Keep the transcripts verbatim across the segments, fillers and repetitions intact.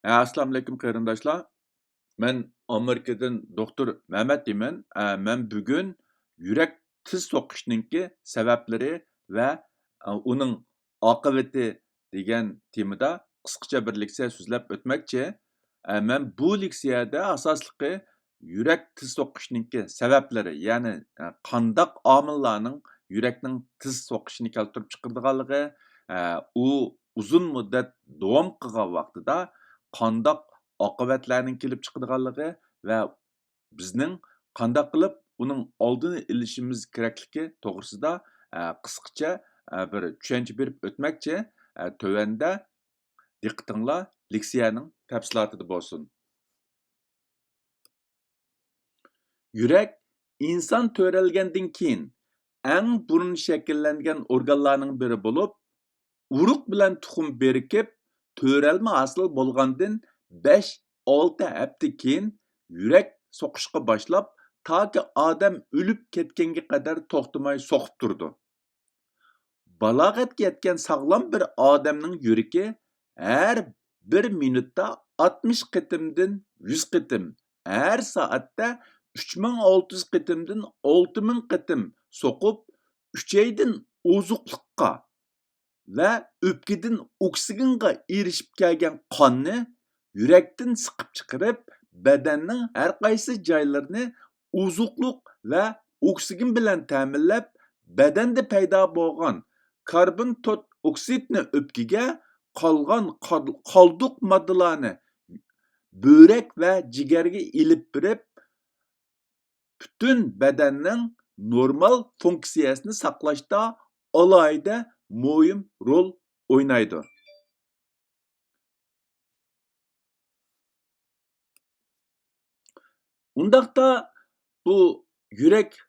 ئەسسالامۇئەلەيكۇم قېرىنداشلار. مەن ئامېرىكىدىن دوختۇر مەمەت دەيمەن. ئە، مەن بۈگۈن يۈرەك تېز سوقۇشنىڭكى سەۋەبلىرى ۋە، ئە، ئۇنىڭ ئاقىۋىتى دېگەن تېمىدا قىسقىچە بىر لېكسىيە سۆزلەپ ئۆتمەكچى. ئە، مەن بۇ لېكسىيەدە ئاساسلىقى يۈرەك تېز سوقۇشنىڭكى سەۋەبلىرى، يەنى، ئە، قانداق ئامىللارنىڭ يۈرەكنىڭ تېز سوقۇشىنى كەلتۈرۈپ چىقىرىدىغانلىقى، ئە، ئۇ ئۇزۇن مۇددەت داۋام قىلغان ۋاقتىدا قانداق ئاقىۋەتلەرنىڭ كېلىپ چىقىدىغانلىقى ۋە بىزنىڭ قانداق قىلىپ ئۇنىڭ ئالدىنى ئېلىشىمىز كېرەكلىكى توغرىسىدا، ئە، قىسقىچە، ئە، بىر چۈشەنچە بېرىپ ئۆتمەكچى. ئە، تۆۋەندە دىققىتىڭلار لېكسىيەنىڭ تەپسىلاتىدا بولسۇن. يۈرەك ئىنسان تۆرەلگەندىن كېيىن ئەڭ بۇرۇن شەكىللەنگەن ئورگانلارنىڭ بىرى بولۇپ، ئۇرۇق بىلەن تۇخۇم بىرىكىپ، تۆرەلمە ھاسىل بولغاندىن بەش-ئالتە ھەپتە كېيىن يۈرەك سوقۇشقا باشلاپ، تاكى ئادەم ئۆلۈپ كەتكەنگە قەدەر توختىماي سوقۇپ تۇرىدۇ. بالاغەتكە يەتكەن ساغلام بىر ئادەمنىڭ يۈرىكى ھەر بىر مىنۇتتا ئاتمىش قېتىمدىن يۈز قېتىم، ھەر سائەتتە ئۈچ مىڭ ئالتە يۈز قېتىمدىن ئالتە مىڭ قېتىم سوقۇپ، ئۈچەيدىن ئوزۇقلۇققا ۋە ئۆپكىدىن ئوكسىگېنغا ئېرىشىپ كەلگەن قاننى يۈرەكتىن سىقىپ چىقىرىپ، بەدەننىڭ ھەر قايسى جايلىرىنى ئوزۇقلۇق ۋە ئوكسىگېن بىلەن تەمىنلەپ، بەدەندە پەيدا بولغان كاربون توت ئوكسىدنى ئۆپكىگە، قالغان قال-، قالدۇق ماددىلارنى بۆرەك ۋە جىگەرگە ئېلىپ بېرىپ، پۈتۈن بەدەننىڭ نورمال فۇنكسىيەسىنى ساقلاشتا ئالاھىدە مۇھىم رول ئوينايدۇ. ئۇنداقتا بۇ يۈرەك،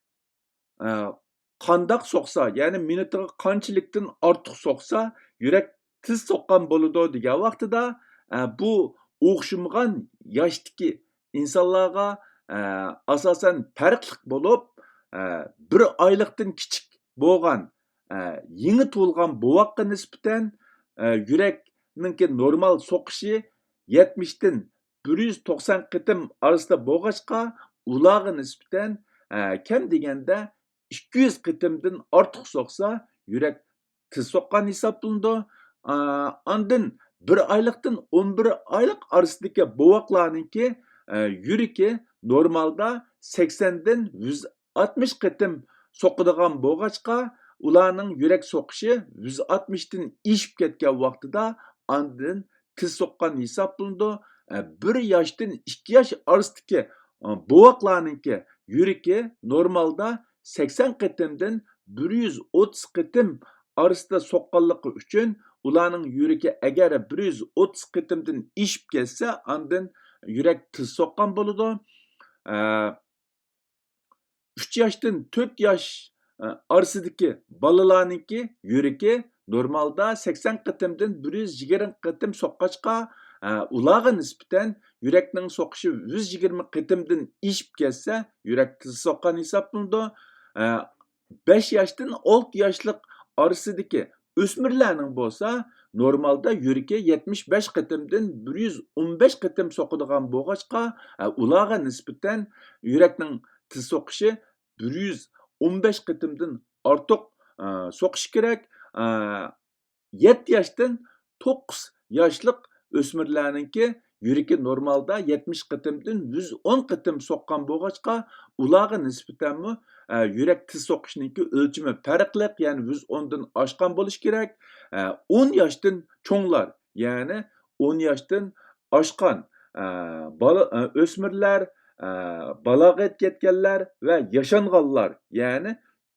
ئە، قانداق سوقسا، يەنى مىنۇتىغا قانچىلىكتىن ئارتۇق سوقسا، يۈرەك تېز سوققان بولىدۇ دېگەن ۋاقتىدا، ئە، بۇ ئوخشىمىغان ياشتىكى ئىنسانلارغا، ئە، ئاساسەن پەرقلىق بولۇپ، ئە، بىر ئايلىقتىن كىچىك بولغان، ئە، يېڭى تۇغۇلغان بوۋاققا نىسبەتەن، ئە، يۈرەكنىڭكى نورمال سوقۇشى يەتمىشتىن بىر يۈز توقسان قېتىم ئارىسىدا بولغاچقا، ئۇلارغا نىسبەتەن، ئە، كەم دېگەندە ئىككى يۈز قېتىمدىن ئارتۇق سوقسا، يۈرەك تېز سوققان ھېسابلىنىدۇ. ئا، ئاندىن بىر ئايلىقتىن ئون بىر ئايلىق ئارىسىدىكى بوۋاقلارنىڭكى، ئە، يۈرىكى نورمالدا سەكسەندىن يۈز ئاتمىش قېتىم سوقىدىغان بولغاچقا، ئۇلارنىڭ يۈرەك سوقۇشى يۈز ئاتمىشتىن ئېشىپ كەتكەن ۋاقتىدا ئاندىن تېز سوققان ھېسابلىنىدۇ. ئە، بىر ياشتىن ئىككى ياش ئارىسىدىكى، ئە، بوۋاقلارنىڭكى يۈرىكى نورمالدا سەكسەن قېتىمدىن بىر يۈز ئوتتۇز قېتىم ئارىسىدا سوققانلىقى ئۈچۈن، ئۇلارنىڭ يۈرىكى ئەگەر بىر يۈز ئوتتۇز قېتىمدىن ئېشىپ كەتسە، ئاندىن يۈرەك تېز سوققان بولىدۇ. ئە، ئۈچ ياشتىن تۆت ياش، ئە، ئارىسىدىكى بالىلارنىڭكى يۈرىكى نورمالدا سەكسەن قېتىمدىن بىر يۈز يىگىرمە قېتىم سوققاچقا، ئە، ئۇلارغا نىسبەتەن يۈرەكنىڭ سوقۇشى يۈز يىگىرمە قېتىمدىن ئېشىپ كەتسە، يۈرەك تېز سوققان ھېسابلىنىدۇ. ئە، بەش ياشتىن ئالتە ياشلىق ئارىسىدىكى ئۆسمۈرلەرنىڭ بولسا نورمالدا يۈرىكى يەتمىش بەش قېتىمدىن بىر يۈز ئون بەش قېتىم سوقىدىغان بولغاچقا، ئە، ئۇلارغا نىسبەتەن يۈرەكنىڭ تېز سوقۇشى بىر يۈز ئون بەش قېتىمدىن ئارتۇق، ئە، سوقۇشى كېرەك. ئە، يەتتە ياشتىن توققۇز ياشلىق ئۆسمۈرلەرنىڭكى يۈرىكى نورمالدا يەتمىش قېتىمدىن يۈز ئون قېتىم سوققان بولغاچقا، ئۇلارغا نىسبەتەنمۇ، ئە، يۈرەك تېز سوقۇشنىڭكى ئۆلچىمى پەرقلىق، يەنى يۈز ئوندىن ئاشقان بولۇشى كېرەك. ئە، ئون ياشتىن چوڭلار، يەنى ئون ياشتىن ئاشقان، ئە، بالا، ئە، ئۆسمۈرلەر، ئە، بالاغەتكە يەتكەنلەر ۋە ياشانغانلار، يەنى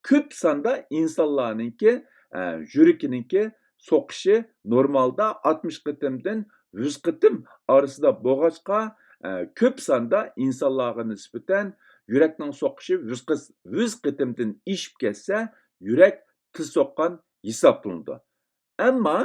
كۆپ ساندا ئىنسانلارنىڭكى، ئە، يۈرىكىنىڭكى سوقۇشى نورمالدا ئاتمىش قېتىمدىن يۈز قېتىم ئارىسىدا بولغاچقا، ئە، كۆپ ساندا ئىنسانلارغا نىسبەتەن يۈرەكنىڭ سوقۇشى يۈز قېت-، يۈز قېتىمدىن ئېشىپ كەتسە، يۈرەك تېز سوققان ھېسابلىنىدۇ. ئەمما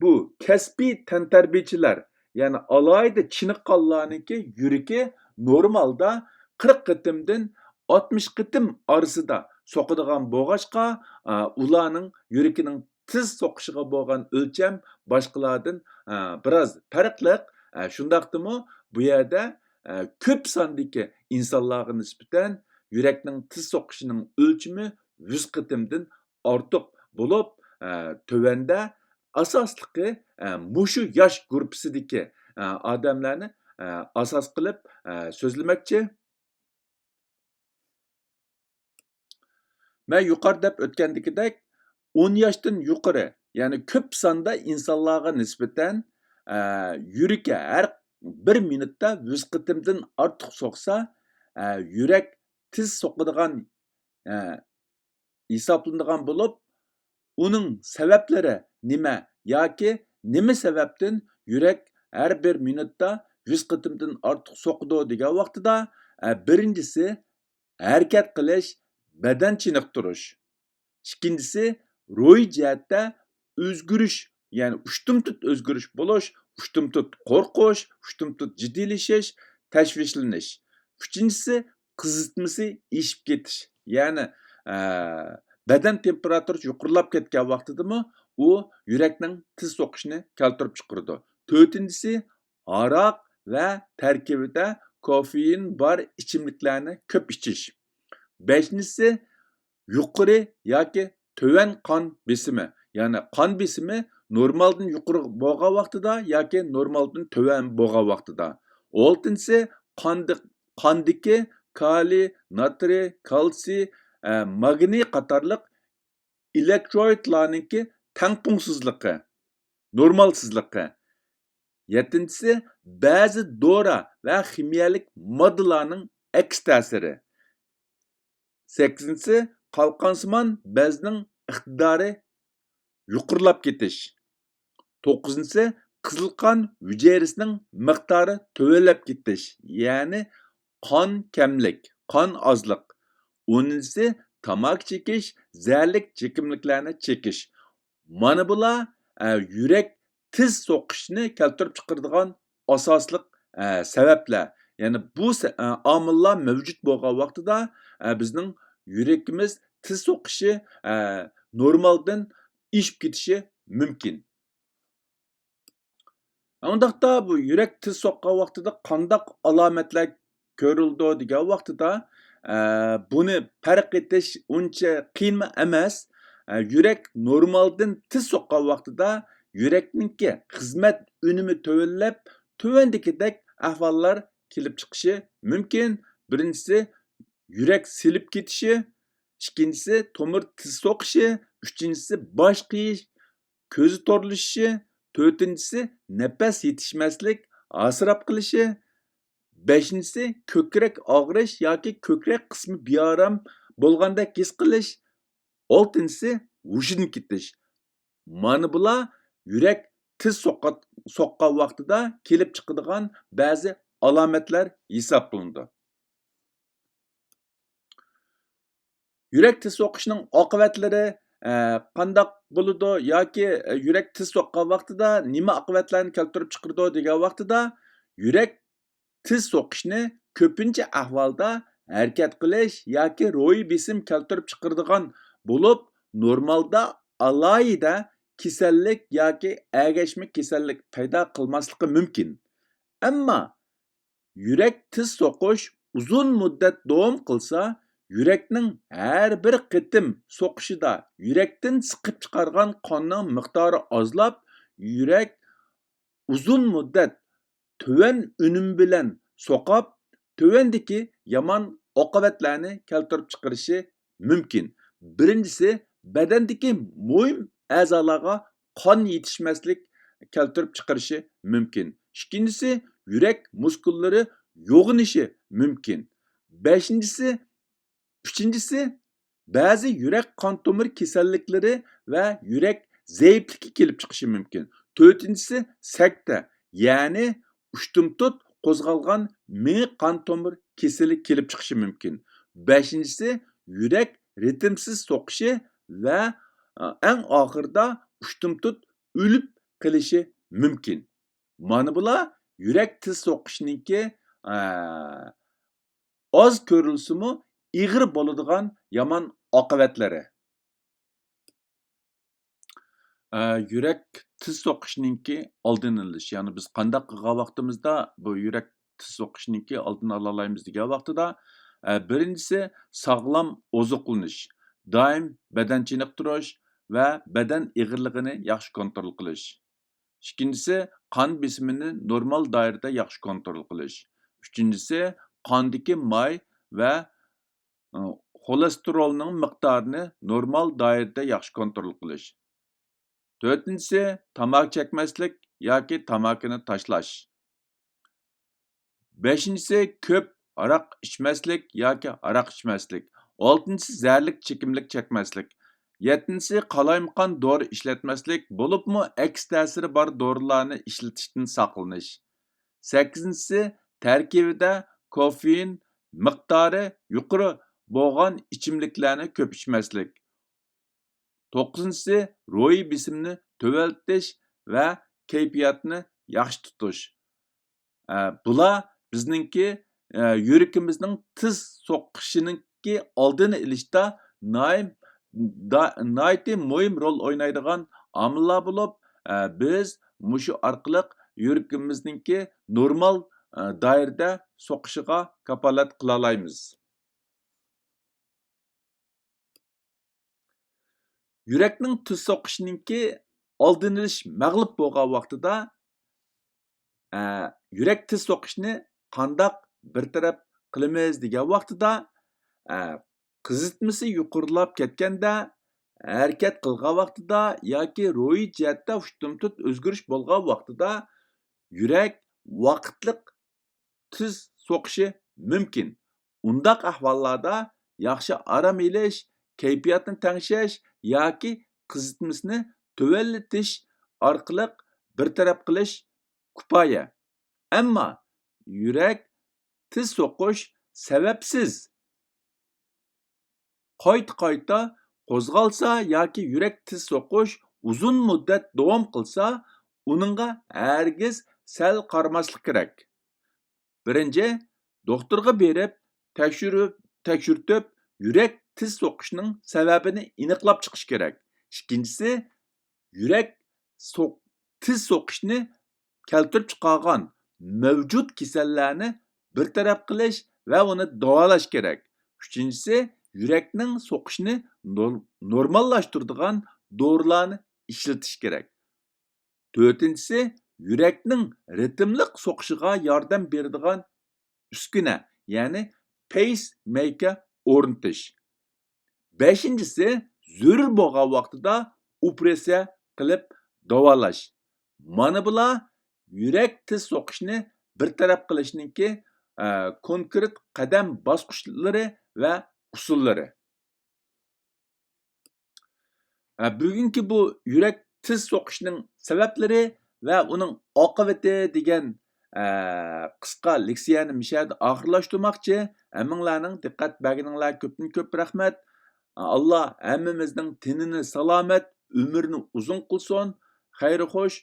بۇ كەسپىي تەنتەربىيىچىلەر، يەنى ئالاھىدە چېنىققانلارنىڭكى يۈرىكى نورمالدا قىرىق قېتىمدىن ئاتمىش قېتىم ئارىسىدا سوقىدىغان بولغاچقا، ئا، ئۇلارنىڭ يۈرىكىنىڭ تېز سوقۇشىغا بولغان ئۆلچەم باشقىلاردىن، ئا، بىراز پەرقلىق. ئە، شۇنداقتىمۇ بۇ يەردە، ئە، كۆپ ساندىكى ئىنسانلارغا نىسبەتەن يۈرەكنىڭ تېز سوقۇشىنىڭ ئۆلچىمى يۈز قېتىمدىن ئارتۇق بولۇپ، ئە، تۆۋەندە ئاساسلىقى، ئە، مۇشۇ ياش گۇرۇپپىسىدىكى، ئە، ئادەملەرنى، ئە، ئاساس قىلىپ، ئە، سۆزلىمەكچى. مەن يۇقىرىدا دەپ ئۆتكەندىكىدەك، ئون ياشتىن يۇقىرى، يەنى كۆپ ساندا ئىنسانلارغا نىسبەتەن، ئە، يۈرىكى ھەر بىر مىنۇتتا يۈز قېتىمدىن ئارتۇق سوقسا، ئە، يۈرەك تېز سوقىدىغان، ئە، ھېسابلىنىدىغان بولۇپ، ئۇنىڭ سەۋەبلىرى نېمە ياكى نېمە سەۋەبتىن يۈرەك ھەر بىر مىنۇتتا يۈز قېتىمدىن ئارتۇق سوقىدۇ دېگەن ۋاقتىدا، ئە، بىرىنچىسى، ھەرىكەت قىلىش، بەدەن چېنىقتۇرۇش. ئىككىنچىسى، روھىي جەھەتتە ئۆزگىرىش، يەنى ئۇشتۇمتۇت ئۆزگىرىش بولۇش، ئۇشتۇمتۇت قورقۇش، ئۇشتۇمتۇت جىددىيلىشىش، تەشۋىشلىنىش. ئۈچىنچىسى، قىزىتمىسى ئېشىپ كېتىش، يەنى، ئە، بەدەن تېمپېراتۇرىسى يۇقىرىلاپ كەتكەن ۋاقتىدىمۇ ئۇ يۈرەكنىڭ تېز سوقۇشىنى كەلتۈرۈپ چىقىرىدۇ. تۆتىنچىسى، ھاراق ۋە تەركىبىدە كوفېئىن بار ئىچىملىكلەرنى كۆپ ئىچىش. بەشىنچىسى، يۇقىرى ياكى تۆۋەن قان بېسىمى. يەنى قان بېسىمى نورمالدىن يۇقىرى بولغان ۋاقتىدا ياكى نورمالدىن تۆۋەن بولغان ۋاقتىدا. ئالتىنچىسى، قاندىق-، قاندىكى كالىي، ناترىي، كالتسىي، ئە، ماگنىي قاتارلىق ئېلېكتروئىدلارنىڭكى تەڭپۇڭسىزلىقى، نورمالسىزلىقى. يەتتىنچىسى، بەزى دورا ۋە خىمىيەلىك ماددىلارنىڭ ئەكس تەسىرى. سەككىزىنچىسى، قالقانسىمان بەزنىڭ ئىقتىدارى يۇقىرىلاپ كېتىش. توققۇزىنچىسى، قىزىل قان ھۈجەيرىسىنىڭ مىقدارى تۆۋەنلەپ كېتىش، يەنى قان كەملىك، قان ئازلىق. ئونىنچىسى، تاماكا چېكىش، زەھەرلىك چېكىملىكلەرنى چېكىش. مانا بۇلار، ئە، يۈرەك تېز سوقۇشنى كەلتۈرۈپ چىقىرىدىغان ئاساسلىق، ئە، سەۋەبلەر. يەنى بۇ سە-، ئە، ئامىللار مەۋجۇت بولغان ۋاقتىدا، ئە، بىزنىڭ يۈرىكىمىز تېز سوقۇشى، ئە، نورمالدىن ئېشىپ كېتىشى مۇمكىن. ئۇنداقتا بۇ يۈرەك تېز سوققان ۋاقتىدا قانداق ئالامەتلەر كۆرۈلىدۇ دېگەن ۋاقتىدا، ئە، بۇنى پەرق ئېتىش ئۇنچە قىيىنمۇ ئەمەس. ئە، يۈرەك نورمالدىن تېز سوققان ۋاقتىدا يۈرەكنىڭكى خىزمەت ئۈنۈمى تۆۋەنلەپ، تۆۋەندىكىدەك ئەھۋاللار كېلىپ چىقىشى مۇمكىن. بىرىنچىسى، يۈرەك سېلىپ كېتىشى، ئىككىنچىسى، تومۇر تېز سوقۇشى، ئۈچىنچىسى، باش قېيىش، كۆزى تورلىشىشى، تۆتىنچىسى، نەپەس يېتىشمەسلىك، ھاسىراپ قېلىشى، بەشىنچىسى، كۆكرەك ئاغرىش ياكى كۆكرەك قىسمى بىئارام بولغاندەك ھېس قىلىش، ئالتىنچىسى، ھوشىدىن كېتىش. مانا بۇلار يۈرەك تېز سوققا-، سوققان ۋاقتىدا كېلىپ چىقىدىغان بەزى ئالامەتلەر ھېسابلىنىدۇ. يۈرەك تېز سوقۇشنىڭ ئاقىۋەتلىرى، ئە، قانداق بولىدۇ ياكى، ئە، يۈرەك تېز سوققان ۋاقتىدا نېمە ئاقىۋەتلەرنى كەلتۈرۈپ چىقىرىدۇ دېگەن ۋاقتىدا، يۈرەك تېز سوقۇشنى كۆپىنچە ئەھۋالدا ھەرىكەت قىلىش ياكى روھىي بېسىم كەلتۈرۈپ چىقىرىدىغان بولۇپ، نورمالدا ئالاھىدە كېسەللىك ياكى ئەگەشمە كېسەللىك پەيدا قىلماسلىقى مۇمكىن. ئەمما يۈرەك تېز سوقۇش ئۇزۇن مۇددەت داۋام قىلسا، يۈرەكنىڭ ھەر بىر قېتىم سوقۇشىدا يۈرەكتىن سىقىپ چىقارغان قاننىڭ مىقدارى ئازلاپ، يۈرەك ئۇزۇن مۇددەت تۆۋەن ئۈنۈم بىلەن سوقۇپ، تۆۋەندىكى يامان ئاقىۋەتلەرنى كەلتۈرۈپ چىقىرىشى مۇمكىن. بىرىنچىسى، بەدەندىكى مۇھىم ئەزالارغا قان يېتىشمەسلىك كەلتۈرۈپ چىقىرىشى مۇمكىن. ئىككىنچىسى، يۈرەك مۇسكۇللىرى يوغىنىشى مۇمكىن. بەشىنچىسى، ئۈچىنچىسى، بەزى يۈرەك قان تومۇر كېسەللىكلىرى ۋە يۈرەك زەئىپلىكى كېلىپ چىقىشى مۇمكىن. تۆتىنچىسى، سەكتە، يەنى ئۇشتۇمتۇت قوزغالغان مېڭە قان تومۇر كېسىلى كېلىپ چىقىشى مۇمكىن. بەشىنچىسى، يۈرەك رىتىمسىز سوقۇشى ۋە، ئە، ئەڭ ئاخىرىدا ئۇشتۇمتۇت ئۆلۈپ قېلىشى مۇمكىن. مانا بۇلار يۈرەك تېز سوقۇشنىڭكى، ئە، ئاز كۆرۈلسىمۇ ئېغىر بولىدىغان يامان ئاقىۋەتلىرى. ئە، يۈرەك تېز سوقۇشنىڭكى ئالدىنى ئېلىش. يەنى بىز قانداق قىلغان ۋاقتىمىزدا بۇ يۈرەك تېز سوقۇشنىڭكى ئالدىنى ئالالايمىز دېگەن ۋاقتىدا، ئە، بىرىنچىسى ساغلام ئوزۇقلىنىش، دائىم بەدەن چېنىقتۇرۇش ۋە بەدەن ئېغىرلىقىنى ياخشى كونترول قىلىش. ئىككىنچىسى قان بېسىمىنى نورمال دائىرىدە ياخشى كونترول قىلىش. ئۈچىنچىسى قاندىكى ماي ۋە، ئى، خولېستېرولنىڭ مىقدارىنى نورمال دائىرىدە ياخشى كونترول قىلىش. تۆتىنچىسى تاماكا چەكمەسلىك ياكى تاماكىنى تاشلاش. بەشىنچىسى كۆپ ھاراق ئىچمەسلىك ياكى ھاراق ئىچمەسلىك. ئالتىنچىسى زەھەرلىك چېكىملىك چەكمەسلىك. يەتتىنچىسى قالايمىقان دورا ئىشلەتمەسلىك، بولۇپمۇ ئەكس تەسىرى بار دورىلارنى ئىشلىتىشتىن ساقلىنىش. سەككىزىنچىسى تەركىبىدە كوفېئىن مىقدارى يۇقىرى بولغان ئىچىملىكلەرنى كۆپ ئىچمەسلىك. توققۇزىنچىسى روھىي بېسىمنى تۆۋەنلىتىش ۋە كەيپىياتنى ياخشى تۇتۇش. ئە، بۇلار بىزنىڭكى، ئە، يۈرىكىمىزنىڭ تېز سوقۇشىنىڭكى ئالدىنى ئېلىشتا نايىم-، دا-، ناھايىتى مۇھىم رول ئوينايدىغان ئامىللار بولۇپ، ئە، بىز مۇشۇ ئارقىلىق يۈرىكىمىزنىڭكى نورمال، ئە، دائىرىدە سوقۇشىغا كاپالەت قىلالايمىز. يۈرەكنىڭ تېز سوقۇشىنىڭكى ئالدىنى ئېلىش مەغلۇپ بولغان ۋاقتىدا، ئە، يۈرەك تېز سوقۇشنى قانداق بىر تەرەپ قىلىمىز دېگەن ۋاقتىدا، ئە، قىزىتمىسى يۇقىرىلاپ كەتكەندە، ھەرىكەت قىلغان ۋاقتىدا ياكى روھىي جەھەتتە ئۇشتۇمتۇت ئۆزگىرىش بولغان ۋاقتىدا يۈرەك ۋاقىتلىق تېز سوقۇشى مۇمكىن. ئۇنداق ئەھۋاللاردا ياخشى ئارام ئېلىش، كەيپىياتنى تەڭشەش ياكى قىزىتمىسىنى تۆۋەنلىتىش ئارقىلىق بىر تەرەپ قىلىش كۇپايە. ئەمما يۈرەك تېز سوقۇش سەۋەبسىز قايتا-قايتا قوزغالسا ياكى يۈرەك تېز سوقۇش ئۇزۇن مۇددەت داۋام قىلسا، ئۇنىڭغا ھەرگىز سەل قارىماسلىق كېرەك. بىرىنچى، دوختۇرغا بېرىپ تەكشۈرۈپ، تەكشۈرتۈپ، يۈرەك تېز سوقۇشنىڭ سەۋەبىنى ئېنىقلاپ چىقىش كېرەك. ئىككىنچىسى، يۈرەك سوق-، تېز سوقۇشنى كەلتۈرۈپ چىقارغان مەۋجۇت كېسەللەرنى بىر تەرەپ قىلىش ۋە ئۇنى داۋالاش كېرەك. ئۈچىنچىسى، يۈرەكنىڭ سوقۇشىنى نور-، نورماللاشتۇرىدىغان دورىلارنى ئىشلىتىش كېرەك. تۆتىنچىسى، يۈرەكنىڭ رىتىملىق سوقۇشىغا ياردەم بېرىدىغان ئۈسكۈنە، يەنى پېيس مېيكېر ئورنىتىش. بەشىنچىسى، زۆرۈر بولغان ۋاقتىدا ئوپېراتسىيە قىلىپ داۋالاش. مانا بۇلار يۈرەك تېز سوقۇشنى بىر تەرەپ قىلىشنىڭكى، ئە، كونكرېت قەدەم باسقۇچلىرى ۋە ئۇسۇللىرى. ئە، بۈگۈنكى بۇ يۈرەك تېز سوقۇشنىڭ سەۋەبلىرى ۋە ئۇنىڭ ئاقىۋىتى دېگەن، ئە، قىسقا لېكسىيەنى مۇشۇ يەردە ئاخىرلاشتۇرماقچى. ھەممىڭلارنىڭ دىققەت بەرگىنىڭلارغا كۆپتىن كۆپ رەھمەت. ئاللا ھەممىمىزنىڭ تېنىنى سالامەت، ئۆمرىنى ئۇزۇن قىلسۇن. خەير خوش،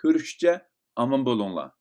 كۆرۈشكىچە ئامان بولۇڭلار.